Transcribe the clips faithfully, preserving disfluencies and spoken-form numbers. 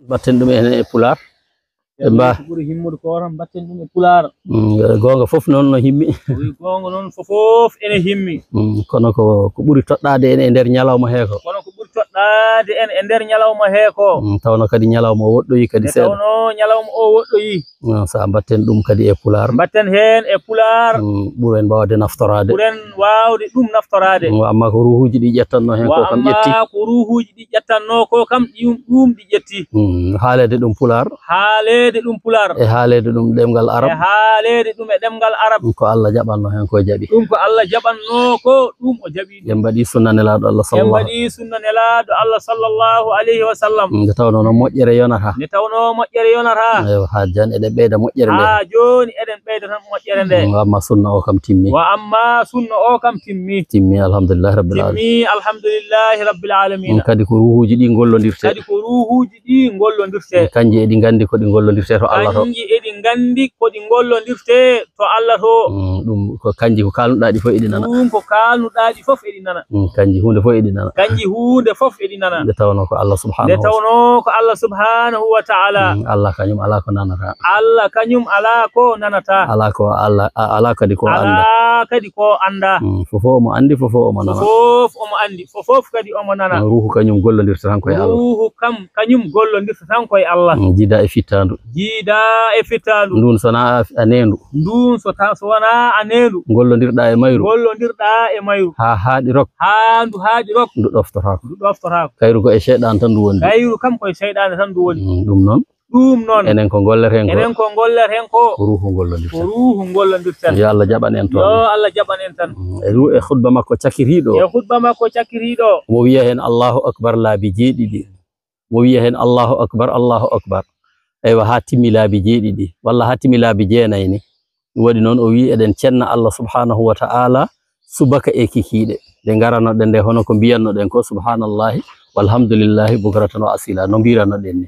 Mbatten ɗum en e Pulaar. Ɓe mba- Ko ɓuri himmude ko tan mbatten ɗum e Pulaar. Mm, goonga fof noon no himmi. O wi goonga noon fof fof ene himmi. Mm, kono ko, ko ɓuri toɗɗaade en e nder ñalawma hee ko. Kono ko ɓuri toɗɗaade en e nder ñalawma hee ko. Mm, tawno kadi ñalawma o woɗɗoyi kadi seeɗa. Tawno ñalawma o woɗɗoyi. Mm, so a mbatten ɗum kadi e Pulaar. Mbatten heen e Pulaar. Mm, ɓuren mbaawde naftoraade. Ɓuren waawde ɗum naftoraade. Mm, wa amma ko ruuhuuji ɗi ƴettanno heen ko kam ƴetti. Wa amma ko ruuhuuji ɗi ƴettanno ko kam ɗum, ɗum ɗi ƴetti. Mm, haaleede ɗum Pulaar. Haaleede ɗum Pulaar. E haaleede ɗum ɗemngal Arab. E haaleede ɗum e ɗemngal Arab. Ko Allah jaɓanno heen ko jaɓi. Ɗum ko Allah jaɓanno ko ɗum o jaɓi. En mbaɗi sunna Nelaaɗo Allah sallallahu. En mbaɗi sunna Nelaaɗo Allah sallallahu alayhi wa sallam. Nde tawnoo noon moƴƴere yonata. Nde tawnoo moƴƴere yonata. Eyo, haa jan eɗen ɓeyda moƴƴere nde. Haa jooni eɗen ɓeyda tan moƴƴere nde. Mm, wa amma sunna o kam timmi. Wa amma sunna o kam timmi. Timmi, alhamdulillahi rabbil alamin. Timmi, alhamdulillahi rabbil alamin. Mm, kadi ko ruuhuuji ɗi ngollondirte. Kadi ko ruuhuuji ɗi ngollondirte. Mm, kanji eɗi nganndi ko ɗi ngollondirte to Allah to. Kanji eɗi nganndi ko ɗi ngollondirte to Allah to. Mm, ɗum ko kanji ko kaalnuɗaa ɗi fof eɗi nana. Ɗum ko kaalnuɗaa ɗi fof eɗi nana. Mm, kanji huunde fof eɗi nana. Kanji huunde fof eɗi nana. Nde tawnoo ko Allah subhanahu. Nde tawnoo ko Allah subhanahu wa ta'ala. Mm, Allah kañum alaa ko nanata. Allah kañum alaa ko nanata. Alaa ko Allah, a-, alaa kadi ko annda. Alaa kadi ko annda. Mm, fof fof omo anndi, fof fof omo nana. Fof fof omo anndi, fof fof kadi omo nana. Mm, ruuhu kañum gollondirta tan ko e Allah. Ruuhu kam, kañum gollondirta tan ko e Allah. Mm, jiida e fittaandu. Jiida e fittaandu. Nduun so wonaa a neendu. Nduun so ta-, so wonaa a neendu. Ngollondirɗaa e mayru. Ngollondirɗaa e mayru. Haa haaɗi rok. Haa ndu haaɗi rok. Ndu ɗoftotaako. Ndu ɗoftotaako. Kayru ko e seyɗaan tan ndu wondi. Kayru kam ko e seyɗaane tan ndu woni. Mm, ɗum noon. Ɗum noon. Enen ko ngolleten ko. Enen ko ngolleten ko. Ko ruuhu ngollondirta. Ko ruuhu ngollondirta. Yo Allah jaɓan en toon. Yo Allah jaɓan en tan. Mm, e ru-, e khutba makko cakitiiɗo. E khutba makko cakitiiɗo. Omo wiya heen Allahu Akbar laabi jeeɗiɗi. Mo wiya heen Allahu Akbar, Allahu Akbar. Eywa, haa timmi laabi jeeɗiɗi, walla haa timmi laabi jeenayi ni. Ɗum waɗi noon, o wiyi, eɗen cenna Allah subhanahu wa ta'ala subaka e kikiiɗe. Nde ngaranoɗen nde, hono ko mbiyannoɗen ko, subhanallahi, walhamdulillahi, bukratan wa asila, no mbiranoɗen ni.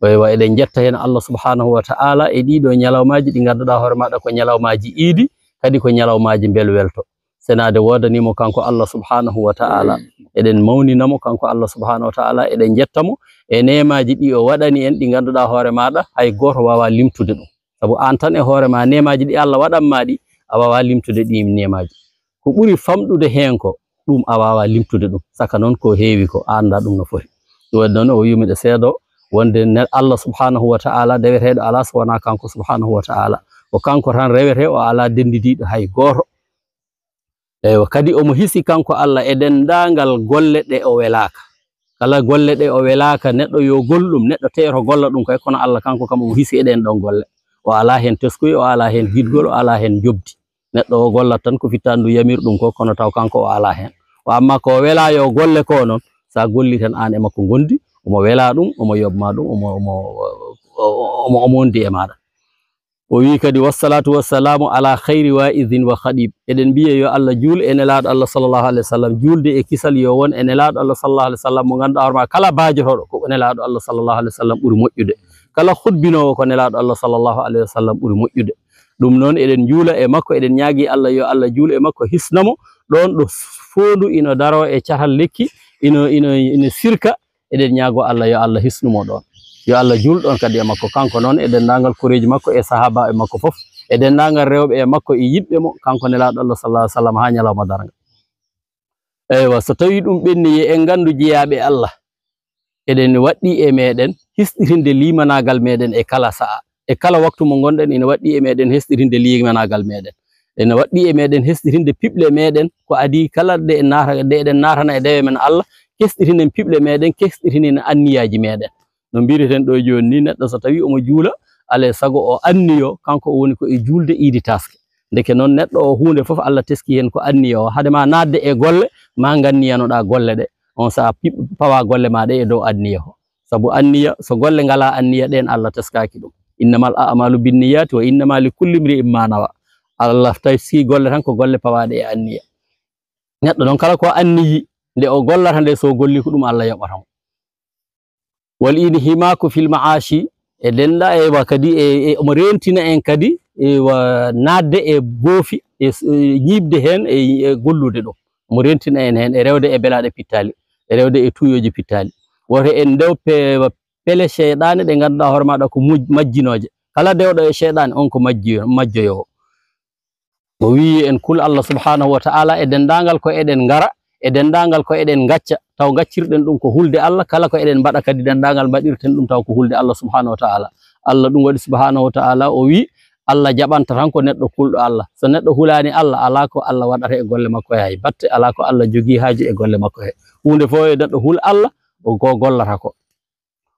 Eywa, eɗen njetta heen Allah subhanahu wa ta'ala e ɗiɗo ñalawmaaji ɗi ngannduɗaa hoore maaɗa ko ñalawmaaji iidi, kadi ko ñalawmaaji mbelwelto. Senaade woodanii mo kanko Allah subhanahu wa ta'ala. Eɗen mawnina mo kanko Allah subhanahu wa ta'ala, eɗen njetta mo e neemaaji ɗi o waɗani en, ɗi ngannduɗaa hoore maaɗa, hay gooto waawaa limtude ɗum. Sabu aan tan e hoore ma, neemaaji ɗi Allah waɗan ma ɗi, a waawaa limtude ɗi neemaaji. Ko ɓuri famɗude heen ko, ɗum a waawaa limtude ɗum. Saka noon ko heewi ko, a anndaa ɗum no foti. Ɗum waɗi noon, o wiyi miɗo seedoo wonde ne-, Allah subhanahu wa ta'ala, deweteeɗo alaa so wonaa kanko subhanahu wa ta'ala. Ko kanko tan rewetee, o alaa denndidiiɗo hay gooto. Eywa, kadi omo hisi kanko Allah e denndaangal golle ɗe o welaaka. Kala golle ɗe o welaaka, neɗɗo yo gol ɗum, neɗɗo teeto golla ɗum kay, kono Allah kanko kam omo hisi e ɗeen ɗoon golle. O alaa heen teskuya, o alaa heen giɗgol, o alaa heen njoɓdi. Neɗɗo o gollat tan ko fittaandu yamir ɗum ko, kono taw kanko o alaa heen. O amma ko o welaa yo golle ko noon, so a golli tan aan e makko ngondi, omo welaa ɗum, omo yoɓ ma ɗum, omo, omo, o-, o-, omo, omo wondi e maaɗa. O wiyi kadi, "Wassalatu wassalamu ala khayri wa'izin wa khatib." Eɗen mbiya yo Allah juul e Nelaaɗo Allah sallallahu alaihi wasallam, juulde e kisal yo won e Nelaaɗo Allah sallallahu alaihi wasallam, mo ngannduɗaa hoore ma kala baajotooɗo ko Nelaaɗo Allah sallallahu alaihi wasallam ɓuri moƴƴude. Kala khutbinoowo ko Nelaaɗo Allah sallallahu alaihi wasallam ɓuri moƴƴude. Ɗum noon eɗen njuula e makko, eɗen ñaagi Allah yo Allah juul e makko, hisna mo ɗoon ɗo foondu ino daroo e catal lekki, ino, ino, ino sirka. Eɗen ñaagoo Allah yo Allah hisnu mo ɗoon. Yo Allah juul ɗoon kadi e makko, kanko noon e denndaangal koreeji makko e sahaabaaɓe makko fof, e denndaangal rewɓe e makko e yiɗɓe mo, kanko Nelaaɗo Allah sallallahu alaihi wasallam haa ñalawma darnga. Eywa, so tawii ɗum ɓenni, yo en nganndu jeyaaɓe Allah, eɗen waɗɗii e meeɗen hisɗitinde liimanaagal meeɗen e kala sa'a, e kala waktu mo ngonɗen, ina waɗɗii e meeɗen hisɗitinde liimanaagal meeɗen. Ina waɗɗii e meeɗen hisɗitinde piɓle meeɗen, ko adii kala ɗe en naata-, ɗe eɗen naatana e dewe men Allah, kesɗitinen piɓle meeɗen, kesɗitinen anniyaaji meeɗen. No mbireten ɗo jooni ni, neɗɗo so tawii omo juula, alaa e sago o anniyo, kanko o woni ko e juulde iidi taaske. Ndeke noon, neɗɗo o, huunde fof Allah teski heen ko anniya o. Hade ma naatde e golle, ma nganniyanoɗaa golle ɗe. On saha pi-, pawa golle ma ɗe e dow anniya o. Sabu anniya, so golle ngalaa anniya, ɗeen Allah teskaaki ɗum. "Innamal a'malu binniyati wa innama likulli imri'in ma nawa." Allah teski golle tan ko golle pawaaɗe e anniya. Neɗɗo noon, kala ko anniyi, nde o gollata nde, so golli ko ɗum Allah yoɓata mo. Wal inhimaku fil ma'ashi, e dennda, eywa, kadi e, e, omo reentina en kadi, eywa, naatde e boofi, e s-, e ñiiɓde heen, e, e gollude ɗum. Omo reentina en heen e rewde e belaaɗe pittaali, e rewde e tuuyooji pittaali. Woto en ndew pe-, pele seyɗaane ɗe ngannduɗaa hoore maaɗa ko muj-, majjinooje. Kala dewɗo e seyɗaane, on ko majji-, majjoyoowo. O wiyi en kul Allah subhanahu wa ta'ala e denndaangal ko eɗen ngara, e denndaangal ko eɗen ngacca, taw ngaccirɗen ɗum ko hulde Allah, kala ko eɗen mbaɗa kadi denndaangal mbaɗirten ɗum taw ko hulde Allah subhanahu wa ta'ala. Allah ɗum waɗi subhanahu wa ta'ala o wiyi, Allah jaɓanta tan ko neɗɗo kulɗo Allah. So neɗɗo hulaani Allah, alaa ko Allah waɗata e golle makko he, hay batte, alaa ko Allah jogii haaju e golle makko he. Huunde fof e neɗɗo hul Allah, o ko gollata ko.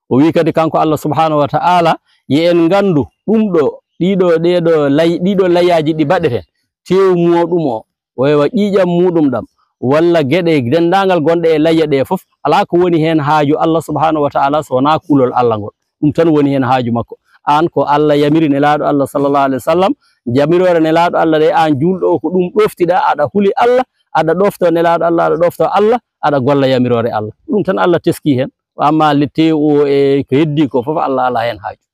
O wiyi kadi kanko Allah subhanahu wa ta'ala, yo en nganndu ɗum ɗo, ɗiɗo, ɗeɗo lay-, ɗiɗo layaaji ɗi mbaɗeten, tew muɗum o, o ewa ƴiiƴam muɗum ɗam, walla geɗe denndaangal gonɗe e layya ɗe fof, alaa ko woni heen haaju Allah subhanahu wa ta'ala so wonaa kulol Allah ngol. Ɗum tan woni heen haaju makko. Aan ko Allah yamiri Nelaaɗo Allah sallallahu alaihi wa sallam, yamiroore Nelaaɗo Allah ɗe, aan juulɗo o ko ɗum ɗoftiɗaa, aɗa huli Allah, aɗa ɗofto Nelaaɗo Allah, aɗa ɗofto Allah, aɗa golla yamiroore Allah. Ɗum tan Allah teski heen. Amma le tew o e ko heddi ko fof Allah alaa heen haaju.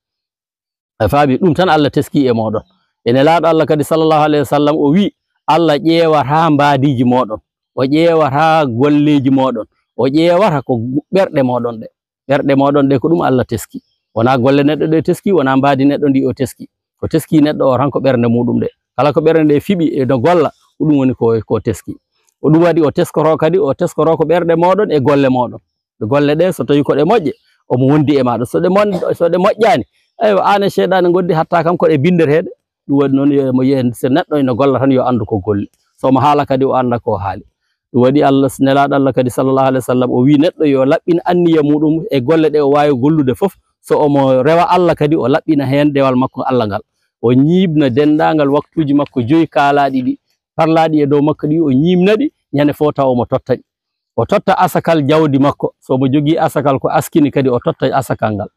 A faami? Ɗum tan Allah teski e mooɗon. E Nelaaɗo Allah kadi sallallahu alaihi wa sallam o wiyi, Allah ƴeewata mbaadiiji mooɗon, o ƴeewata golleeji mooɗon, o ƴeewata ko gu-, ɓerɗe mooɗon ɗe. Ɓerɗe mooɗon ɗe ko ɗum Allah teski. Wonaa golle neɗɗo ɗe teski, wonaa mbaadi neɗɗo ndi o teski. Ko teski neɗɗo o tan ko ɓernde muɗum ɗe. Kala ko ɓernde ɗe fiɓi e no golla, ko ɗum woni ko, ko teski. Ko ɗum waɗi o teskoro kadi, o teskoro ko ɓerɗe mooɗon e golle mooɗon. Golle ɗe, so tawi ko ɗe moƴƴe, omo wondi e maaɗa. So ɗe mon-, so ɗe moƴƴaani, eywa, aan e seyɗaane ngondi hatta kam ko ɗe binndeteeɗe. Ɗum waɗi noon, yo mo yiyen, so neɗɗo ina golla tan, yo anndu ko golli. So omo haala kadi, o annda ko haali. Ɗum waɗi Allah, Nelaaɗo Allah kadi, sallallahu alaihi wa sallam, o wiyi neɗɗo yo laɓɓin anniya muɗum e golle ɗe o waawi gollude fof. So omo rewa Allah kadi, o laɓɓina heen dewal makko Allah ngal. O ñiiɓna denndaangal waktuuji makko joyi kaalaaɗi ɗi, parlaaɗi e dow makko ɗi, o ñiiɓna ɗi, ñande fof taw omo totta ɗi. O totta asakal jawdi makko. So omo jogii asakal ko askini kadi, o totta asakal ngal.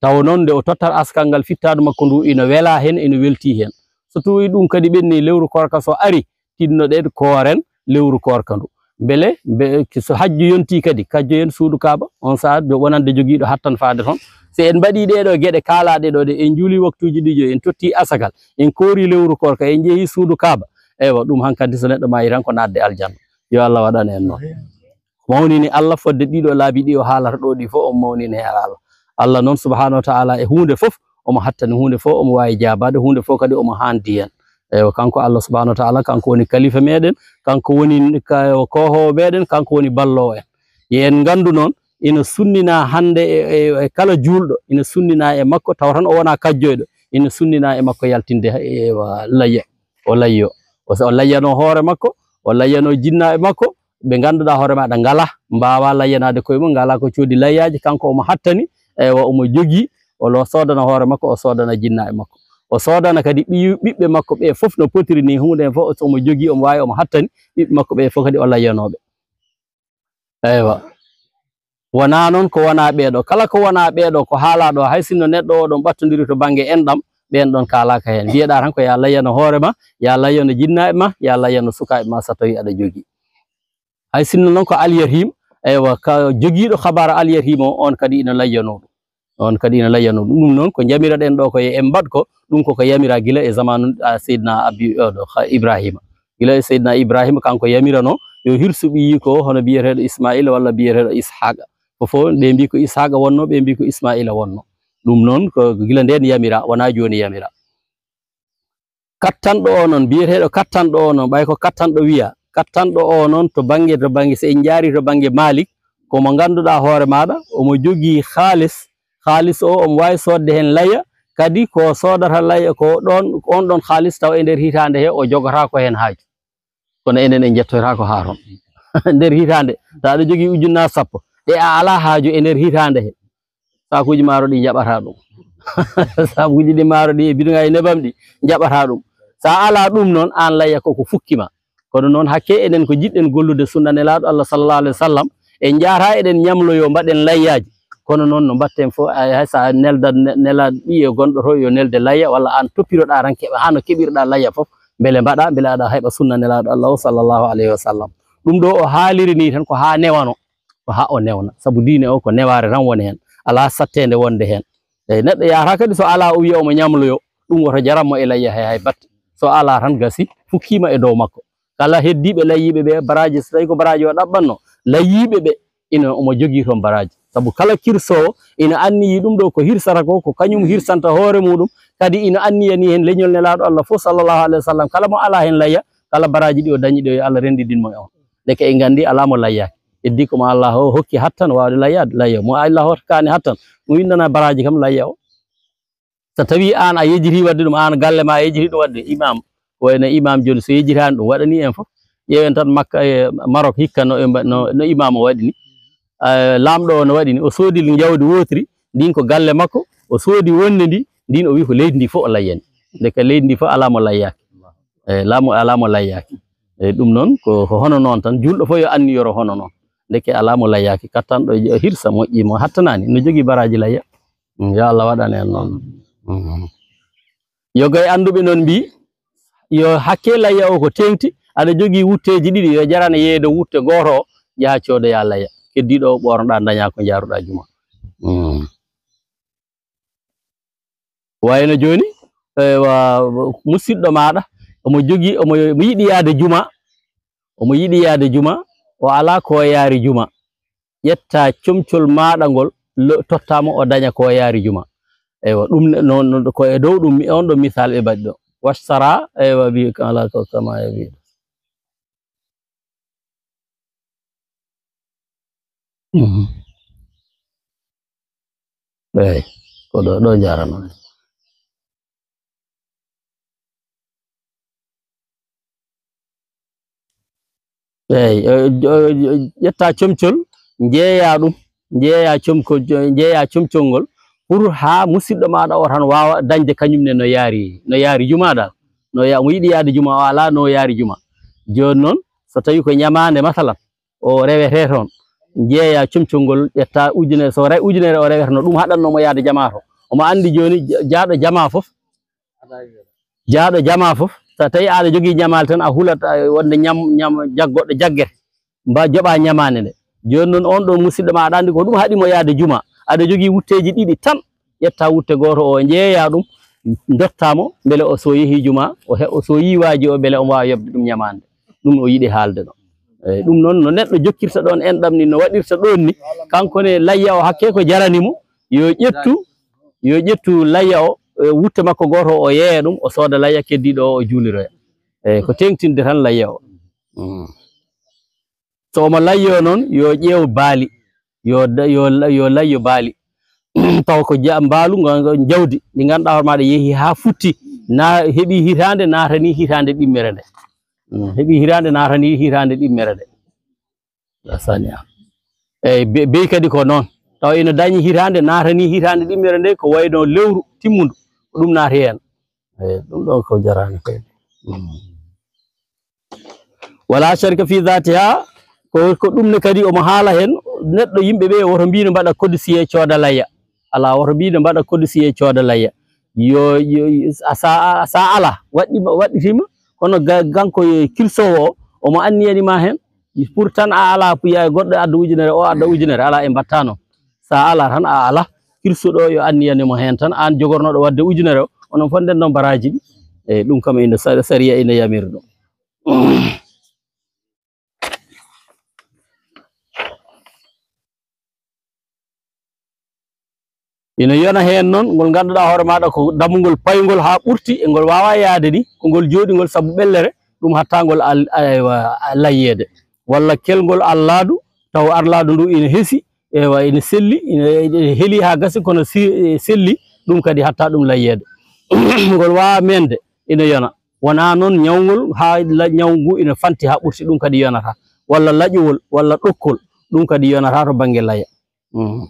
Tawa noon nde o tottata asakal ngal, fittaandu makko ndu ina wela heen, ina weltii heen. So tawii ɗum kadi ɓenni lewru koorka so ari, tinnoɗen kooren lewru koorka ndu. Mbele, mbe-, so hajju yontii kadi, kajjoyen suudu Kaaba, on sahaa wonande jogiiɗo hattan faade toon. So en mbaɗii ɗee ɗoo geɗe kaalaaɗe ɗoo ɗe, en njuulii waktuuji ɗi joyi, en tottii asakal, en koorii lewru koorka, en njehii suudu Kaaba, eywa, ɗum hankadi so neɗɗo maayii tan ko naatde aljanna. Yo Allah waɗan en noon. Mawnini Allah fodde ɗiɗo laabi ɗi o haalata ɗo ɗi fof, on mawnini heen Allah. Allah noon subhanahu wa ta'ala e huunde fof, omo hattani huunde fof, omo waawi jaabaade huunde fof kadi omo haandi heen. Eywa, kanko Allah subhanahu wa ta'ala, kanko woni kalifa meɗen, kanko woni ka-, koohoowo meɗen, kanko woni balloowo en. Yo en nganndu noon, ina sunnina hannde e, e, e kala juulɗo, ina sunnina e makko, tawa tan o wonaa kajjoyɗo, ina sunnina e makko yaltinde, eywa, layya, o layyo. O, o layyano hoore makko, o layyano jinnaaɓe makko, ɓe ngannduɗaa hoore maɗa ngala, mbaawa layyanaade koye mum, ngala ko coodi layyaaji, kanko omo hattani, eywa, omo jogii, o lo-, soodana hoore makko, o soodana jinnaaɓe makko. O soodana kadi ɓiyu-, ɓiɓɓe makko ɓe fof no potiri ni, huunde heen fof omo jogii, omo waawi, omo hattani, ɓiɓɓe makko ɓe fof kadi o layyanooɓe. Eywa. Wonaa noon ko wonaa ɓee ɗoo. Kala ko wonaa ɓee ɗoo, ko haalaa ɗoo, hay sinno neɗɗo o ɗon ɓattondiri to bannge enɗam, ɓeen ɗon kaalaaka heen. Mbiyeɗaa tan ko yaa layyano hoore ma, yaa layyano jinnaaɓe ma, yaa layyano sukaaɓe ma, so tawii aɗa jogii. Hay sinno noon ko alyatim, eywa, ka jogiiɗo habaara alyatim o, on kadi ina layyanoo ɗum. On kadi ina layyanoo ɗum. Ɗum noon ko njamiraɗen ɗoo ko en mbaɗ ko, ɗum koko yamira gila e zamaanu, a, Seydina Abi, oɗo, ha, Ibrahima. Gila e Seydina Ibrahima, kanko yamirano yo hirsu ɓiyi ko hono biyeteeɗo Ismaila walla biyeteeɗo Ishaqa. Ko fof ɓe mbi ko Ishaqa wonno, ɓe mbi ko Ismaila wonno. Ɗum noon ko gila ndeen yamira, wonaa jooni yamira. Kattanɗo o noon, biyeteeɗo kattanɗo o noon, ɓay ko kattanɗo wiya, kattanɗo o noon to bannge, to bannge, so en njaari to bannge Malik, ko mo ngannduɗaa hoore maaɗa, omo jogii haalis, haalis o, omo waawi soodde heen laya, kadi ko soodata laya ko ɗoon, on ɗoon haalis taw e nder hitaande he o jogotaako heen haaju. Kono enen en njettoytaako haa toon. Nder hitaande, so aɗa jogii ujunnaare sappo, ɗe a alaa haaju e nder hitaande he, saakuuji maaro ɗi njaɓataa ɗum. Saakuuji ɗi maaro ɗi e biduŋaaji nebam ɗi njaɓataa ɗum. So a alaa ɗum noon, aan layya ko ko fukki ma. Kono noon hakke enen ko jiɗɗen gollude sunna Nelaaɗo Allah sallallahu alaihi wa sallam, en njaataa eɗen ñamloyoo mbaɗen layyaaji. Kono noon no mbaɗten fof, ay, hay so a neldat ne-, nela ɓiye gonɗo to yo nelde layya, walla aan toppiroɗaa tan keɓa haa no keɓirɗaa layya fof, mbele mbaɗa, mbele aɗa heɓa sunna Nelaaɗo Allah o sallallahu alaihi wa sallam. Ɗum ɗo o haaliri ni tan ko haa newano, ko haa o newna. Sabu diine o ko newaare tan woni heen, alaa satteende wonde heen. Eyi, neɗɗo yahataa kadi so alaa o wiya omo ñamloyo, ɗum woto jaran mo e layya hay, hay batte. So alaa tan gasi, fukkiima e dow makko. Kala heddiiɓe layyiiɓe ɓe, baraaji, so tawii ko baraaji o ɗaɓɓatno, layyiiɓe ɓe, ina omo jogii toon baraaji. Sabu kala kirsoowo ina anniyi ɗum ɗo ko hirsata ko, ko kañum hirsanta hoore muɗum, kadi ina anniyani heen leñol Nelaaɗo Allah fof, sallallahu alayhi wa sallam, kala mo alaa heen layya, kala baraaji ɗi o dañi ɗo, yo Allah renndidin mo e on. Ndeke en nganndi alaa mo layyaaki. Heddii ko mo Allah o hokki hattan waawde layyaade, layya. Mo Allah hokkaani hattan, mo winndana baraaji kam layya o. So tawii aan a yejjitii waɗde ɗum, aan galle ma a yejjitii ɗum waɗde, imaam, ko wayno imaam jooni, so yejjitaani ɗum, waɗanii en fof. Ƴeewen tan Makka e Marok hikka no, no, no imaam o waɗi ni. Eh, laamɗo o no waɗi ni, o soodi njawdi wootiri, ndin ko galle makko, o soodi wonde ndi, ndin o wi ko leydi ndi fof o layyani. Ndeke leydi ndi fof alaa mo layyaaki. Eh, laamu alaa mo layyaaki. Eh, ɗum noon ko, ko hono noon tan, juulɗo fof yo anniyoro hono noon. Ndeke alaa mo layyaaki, kattanɗo e hirsa moƴƴi mo hattanaani, no jogii baraaji layya. Mm, yo Allah waɗan en noon. Mm. Yoga e annduɓe noon mbii, yo hakke layya o ko teeŋti, aɗa jogii wutteeji ɗiɗi, yo jarane yeeyde wutte gooto o, yaha coodoyaa layya. Keddiiɗo o ɓoornoɗaa, ndañaa ko njaaruɗaa juma. Mm. Wayno jooni, eywa, musidɗo maaɗa, omo jogii, omo, omo yiɗi yahde juma, omo yiɗi yahde juma, o alaa ko o yaari juma. Ƴetta comcol maaɗa ngol, lo-, totta mo, o daña ko o yaari juma. Eywa, ɗum ne, no, no, ko e dow ɗum mi, on ɗo misal ɓe mbaɗi ɗo. Washtara, eywa, bi, ala ko kama e bi. Mhm. Eey, ko ɗo, ɗo njaarano. Eey, eh, jo-, jo-, ƴetta comcol, njeeya ɗum, njeeya comko-, jo-, njeeya comcol ngol, pour haa musidɗo maaɗa o tan waawa dañde kañum ne no yaari, no yaari juma dal. No ya-, mo yiɗi yahde juma, o alaa no yaari juma. Jooni noon, so tawii ko ñamaande, masalan, o rewetee toon, njeeya comcol ngol, ƴetta ujunere, so re-, ujunere o reweteno, ɗum haɗatnoo mo yahde jamaa to. Omo anndi jooni ja-, jaaɗo jamaa fof, jaaɗo jamaa fof, so tawii aɗa jogii ñamaale tan, a hulat, a, wonde ñam, ñam, jaggoɗo jaggete, mba joɓa ñamaande nde. Jooni noon, on ɗon musidɗo ma, aɗa anndi ko ɗum haɗi mo yahde juma, aɗa jogii wutteeji ɗiɗi tan, ƴetta wutte gooto o, njeeya ɗum, ndotta mo, mbele o, so yehi juma, o he-, o, so yii waaji o, mbele omo waawa yoɓde ɗum ñamaande. Ɗum o yiɗi haalde ɗo. Eey, ɗum noon, no neɗɗo jokkirta ɗoon enɗam ni, no waɗirta ɗoon ni, kanko ne layya o, hakke ko jarani mo, yo ƴettu, yo ƴettu layya o, e wutte makko gooto o, o yeeya ɗum, o sooda layya keddiiɗo o, o juuliroya. Eey, ko teeŋtinde tan layya o. Mm. So omo layyo noon, yo ƴeew baali, yo da-, yo la-, yo layyo baali. Taw ko ja-, mbaalu nga, nga jawdi ndi ngannduɗaa hoore maaɗa yehi haa futti, na heɓi hitaande, naatani hitaande ɗimmere nde. Mm, heɓi hitaande, naatani hitaande ɗimmere nde. A sani a. Eey, be-, beyi kadi ko noon. Taw ina dañi hitaande, naatani hitaande ɗimmere nde, ko wayno lewru timmundu, ko ɗum naati heen. Eey, ɗum ɗo ko jarani kay. Mm. Wala sharika fi dhatiha, ko, ko ɗum ne kadi omo haala heen, neɗɗo, yimɓe ɓe woto mbiy no mbaɗa codicille cooda layya. Alaa, woto mbiy no mbaɗa codicille cooda layya. Yo, yo, sa, sa alaa, waɗɗima, waɗɗitima, kono ga-, kanko e kirsoowo o, omo anniyani ma heen, pour tan a alaa, puya e goɗɗo adda ujunere, o adda ujunere, alaa, en mbaɗta noon. Sa alaa tan, a alaa, kirsuɗo yo anniyane mo heen tan, aan jogornoɗo waɗde ujunere o, onon fof nden noon baraaji ɗi. Eey, ɗum kam ina sa-, sariya ina yamiri ɗum. Ina yona heen noon, ngol ngannduɗaa hoore maaɗa ko dammungol payngol haa ɓurti, e ngol waawaa yahde ni, ko ngol jooɗingol sabu ɓellere, ɗum hatta ngol al-, aywa, layyeede. Walla kelngol allaadu, taw arlaadu ndu ina hesi, eywa, ina selli, ina, ina heli haa gasi, kono si, selli, ɗum kadi hatta ɗum layyeede. Ngol waawaa meende, ina yona. Wonaa noon ñawngol haa la-, ñaw ngu ina fanti haa ɓurti, ɗum kadi yonataa. Walla laƴowol, walla ɗokkol, ɗum kadi yonataa to bannge layya. Mm.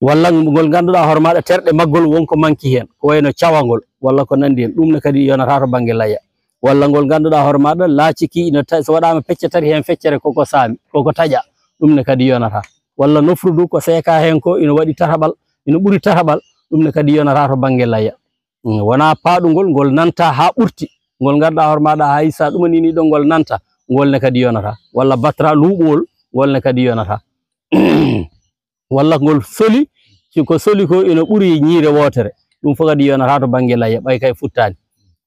Walla ngol ngannduɗaa hoore maaɗa terɗe maggol won ko manki heen, ko wayno cawangol, walla ko nanndi heen, ɗum ne kadi yonataa to bannge layya. Walla ngol ngannduɗaa hoore maaɗa laaciki ina ta-, so waɗaama pecce tati heen feccere koko saami, koko taƴa, ɗum ne kadi yonataa. Walla nofru ndu ko seekaa heen ko ina waɗi tataɓal, ina ɓuri tataɓal, ɗum ne kadi yonataa to bannge layya. Mm, wonaa paaɗungol, ngol nanta haa ɓurti. Ngol ngannduɗaa hoore maaɗa hay so a ɗumanini ɗo ngol nanta, ngol ne kadi yonataa. Walla batra luuɓuwol, ngol ne kadi yonataa. Walla ngol soli, si ko soli ko ina ɓuri ñiire wootere, ɗum fof kadi yonataa to bannge layya, ɓay kay futtaani.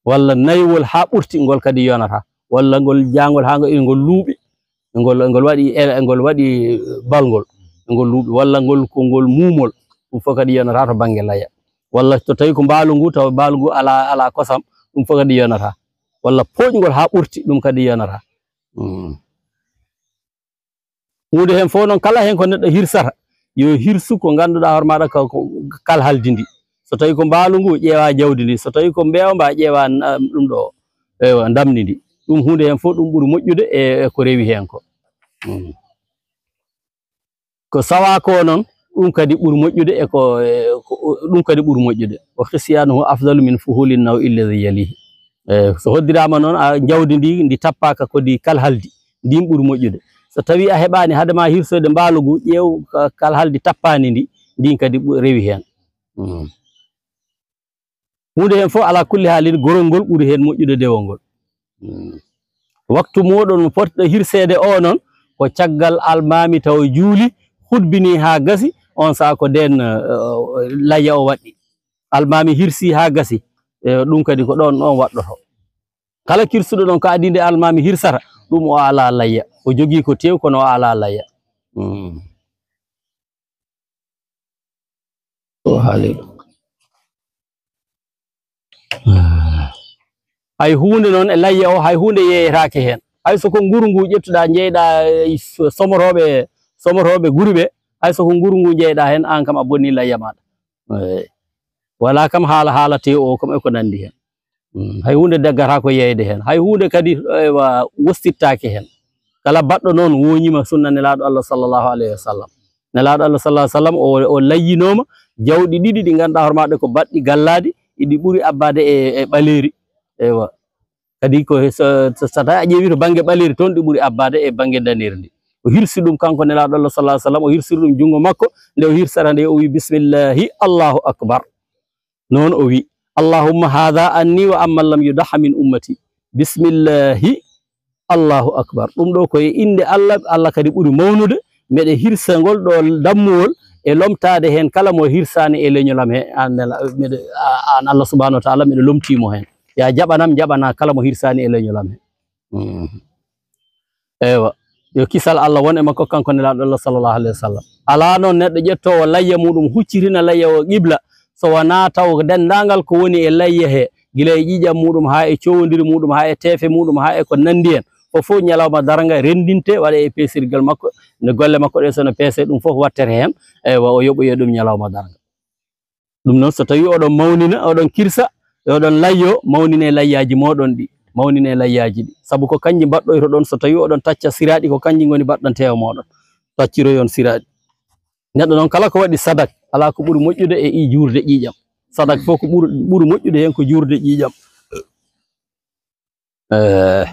Walla naywol haa ɓurti, ngol kadi yonataa. Walla ngol jaangol haa ngol, ngol luuɓi, ngol, ngol waɗi, e, ngol waɗi balngol, ngol luuɓi, walla ngol, ko ngol muumol, ɗum fof kadi yonataa to bannge laya. Walla so tawi ko mbaalu ngu, tawa mbaalu ngu alaa, alaa kosam, ɗum fof kadi yonataa. Walla pooƴngol haa ɓurti, ɗum kadi yonataa. Mm. Huunde heen fof noon, kala heen ko neɗɗo hirsata, yo hirsu ko ngannduɗaa hoore maaɗa ko, ko kalhaldi ndi. So tawi ko mbaalu ngu, ƴeewa jawdi ndi. So tawi ko mbeewa mba, ƴeewa, ah, ɗum ɗo, ewa, ndamndi ndi. Ɗum huunde heen fof, ɗum ɓuri moƴƴude e, e ko rewi heen ko. Mm. Ko sawaa ko noon, ɗum kadi ɓuri moƴƴude e ko, e ko, ɗum kadi ɓuri moƴƴude. Wa khisyaanuhu afdalu min fuhuuli nawi alladhi yalihi. E, so hoddiraama noon, a, jawdi ndi, ndi tappaaka ko ndi kalhaldi, ndin ɓuri moƴƴude. So tawi a heɓaani, hade ma hirsoyde mbaalu ngu, ƴeew ka-, kalhaldi tappaani ndi, ndin kadi ɓu-, rewi heen. Mm. Huunde heen fof, alaa kulli haalin, gorol ngol ɓuri heen moƴƴude dewol ngol. Mm. Waktu mooɗon mo potɗo hirseede o noon, ko caggal almaami taw juuli, hutbini haa gasi, on sahaa ko ndeen, eh, layya o waɗɗi. Almaami hirsi haa gasi, eh, ɗum kadi ko ɗoon, ɗoon waɗɗoto. Kala kirsuɗo ɗoon ko adii nde almaami hirsata, ɗum o alaa layya. O jogii ko teew, kono o alaa layya. Mm. O haali ɗum. Hay huunde noon e layya o, hay huunde yeeyetaake heen. Hay so ko nguru ngu ƴettuɗaa, njeyɗaa e somotooɓe, somotooɓe guri ɓe, hay so ko nguru ngu njeyɗaa heen, aan kam a bonnii layya maaɗa. Eey. Walaa kam haala haalatee o kam e ko nanndi heen. Mm, hay huunde daggataa ko yeeyde heen. Hay huunde kadi, ewa, wostittaake heen. Kala baɗɗo noon wooñiima sunna Nelaaɗo Allah sallallahu alayhi wa sallam. Nelaaɗo Allah sallallahu alayhi wa sallam o, o layyinooma jawɗi ɗiɗi ɗi ngannduɗaa hoore maaɗa ko baɗɗi gallaaɗi, iɗi ɓuri abbaade e, e ɓaleeri. Ewa. Kadi ko he so, so, so tawi a ƴeewi to bannge ɓaleeri toon, ɗi ɓuri abbaade e bannge daneeri ndi. O hirsi ɗum kanko Nelaaɗo Allah sallallahu alayhi wa sallam, o hirsiri ɗum junngo makko, nde o hirsata nde o wi, "Bismillahi, Allahu akbar." Noon o wi, "Allahumma hadha anni wa amman lam yudaha min ummati. Bismillahi, Allahu akbar." Ɗum ɗo ko e innde Allah, Allah kadi ɓuri mawnude. Meɗe hirsa ngol ɗo dammuwol e lomtaade heen kala mo hirsaani e leñol am he, aan Nela-, meɗe, a-, aan Allah subhanahu wa ta'ala, meɗe lomtii mo heen. Ya jaɓanam, jaɓana kala mo hirsaani e leñol am he. Mm. Ewa. Yo kisal Allah won e makko, kanko Nelaaɗo Allah sallallahu alayhi wa sallam. Alaa noon neɗɗo ƴettoowo layya muɗum, huccitina layya o qibla, so wonaa taw denndaangal ko woni e layya he, gila e ƴiiƴam muɗum, haa e cowondiri muɗum, haa e teefe muɗum, haa e ko nanndi heen. Fof fof ñalawma darnga renndinte, waɗe e peesirgal makko, nde golle makko ɗe so no peese, ɗum fof wattere heen. Ewa, o yoɓoye ɗum ñalawma darnga. Ɗum noon, so tawii oɗon mawnina, oɗon kirsa, e oɗon layyo, mawninee layyaaji mooɗon ɗi, mawninee layyaaji ɗi. Sabu ko kanji mbaɗɗoytoɗon, so tawii oɗon tacca siraaɗi, ko kanji ngoni baɗɗanteewo mooɗon. Tacciroyon siraaɗi. Neɗɗo noon, kala ko waɗi sadak, alaa ko ɓuri moƴƴude e i juurde ƴiiƴam. Sadak fof ko ɓuri, ɓuri moƴƴude heen ko juurde ƴiiƴam. Eh,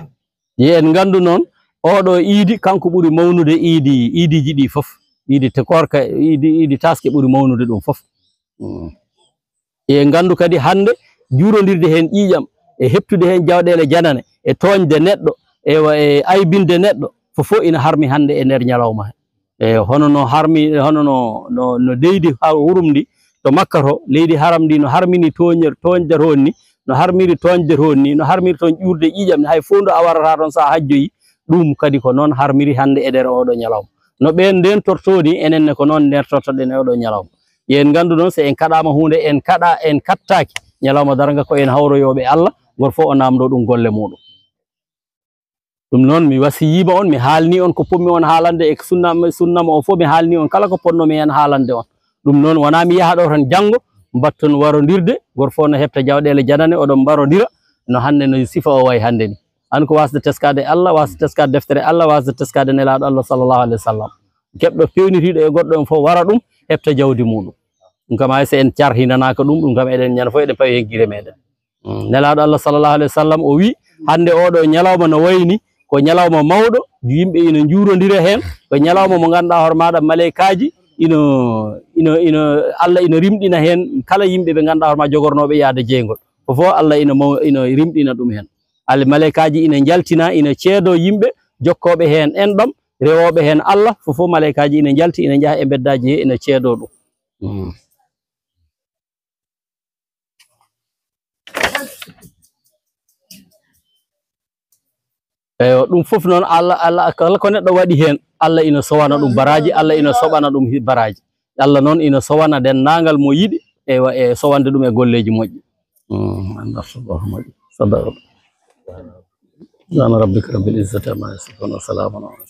yo en nganndu noon, oɗo iidi, kanko ɓuri mawnude iidi, iidiiji ɗi fof. Iidi te koorka, iidi, iidi taaske ɓuri mawnude ɗum fof. Mm. Yo en nganndu kadi hannde, juurondirde heen ƴiiƴam, e heɓtude heen jawɗeele janane, e tooñde neɗɗo, e wa-, e aybinde neɗɗo, fof fof ina harmi hannde e nder ñalawma he. E hono no harmi, hono no, no, no leydi ha-, hurum ndi to Makka to, leydi haram ndi no harmini tooñer-, tooñde toon ni, no harmiri tooñde toon ni, no harmiri toon ƴuurde ƴiiƴam ni, hay fof ndu a warata toon so a hajjoyi, ɗum kadi ko noon harmiri hannde e nder oɗo ñalawma. No ɓeen ndentortoo ni, enen ne ko noon ndentortoɗen e oɗo ñalawma. Yo en nganndu noon, so en kaɗaama huunde, en kaɗa, en kaɗtaaki, ñalawma darnga ko en hawroyooɓe Allah, gooto fof o naamndoo ɗum golle muuɗum. Ɗum noon, mi wasiyiima on, mi haalni on ko potmi on haalande e sunna, sunnam o fof, mi haalni on kala ko potnomi heen haalande on. Ɗum noon, wonaa mi yaha ɗo tan janngo, mbatton warondirde, gooto fof no heɓta jawɗeele janane, oɗon mbarondira, no hannde, no sifa o wayi hannde ni. An ko waasde teskaade Allah, waasde teskaade deftere Allah, waasde teskaade Nelaaɗo Allah sallallahu alaihi wasallam. Keɓɗo fewnitiiɗo e goɗɗo on fof wara ɗum, heɓta jawdi muuɗum. Ɗum kam, hay so en carhinanaaka ɗum, ɗum kam, eɗen ñande fof eɗen pawi heen gire meɗen. Mm, Nelaaɗo Allah sallallahu alaihi wasallam o wi, hannde oɗo ñalawma no wayni ko ñalawma mawɗo, yimɓe ina njuurondira heen, ko ñalawma mo ngannduɗaa hoore maaɗa maleykaaji ino, ino, ino, Allah ino rimɗina heen kala yimɓe ɓe ngannduɗaa hoore ma jogornooɓe yaade jeyngol. Fof fof Allah ino maw-, ino rimɗina ɗum heen. Al-, maleykaaji ina njaltina, ina ceedoo yimɓe jokkooɓe heen enɗam, rewooɓe heen Allah, fof fof maleykaaji ina njalti, ina njaha e mbeddaaji he, ina ceedoo ɗum. Mm. Eywa, ɗum fof noon, Allah, Allah, kala ko neɗɗo waɗi heen, Allah ina sowana ɗum baraaji, Allah ina soɓana ɗum hi-, baraaji. Allah noon ina sowana denndaangal mo yiɗi, eywa, e sowande ɗum e golleeji moƴƴi. Mm, Allah subhanahu wa ta'ala. Sadaka. Subhana rabbika rabbil izzati amma yasifun, wa salamun ala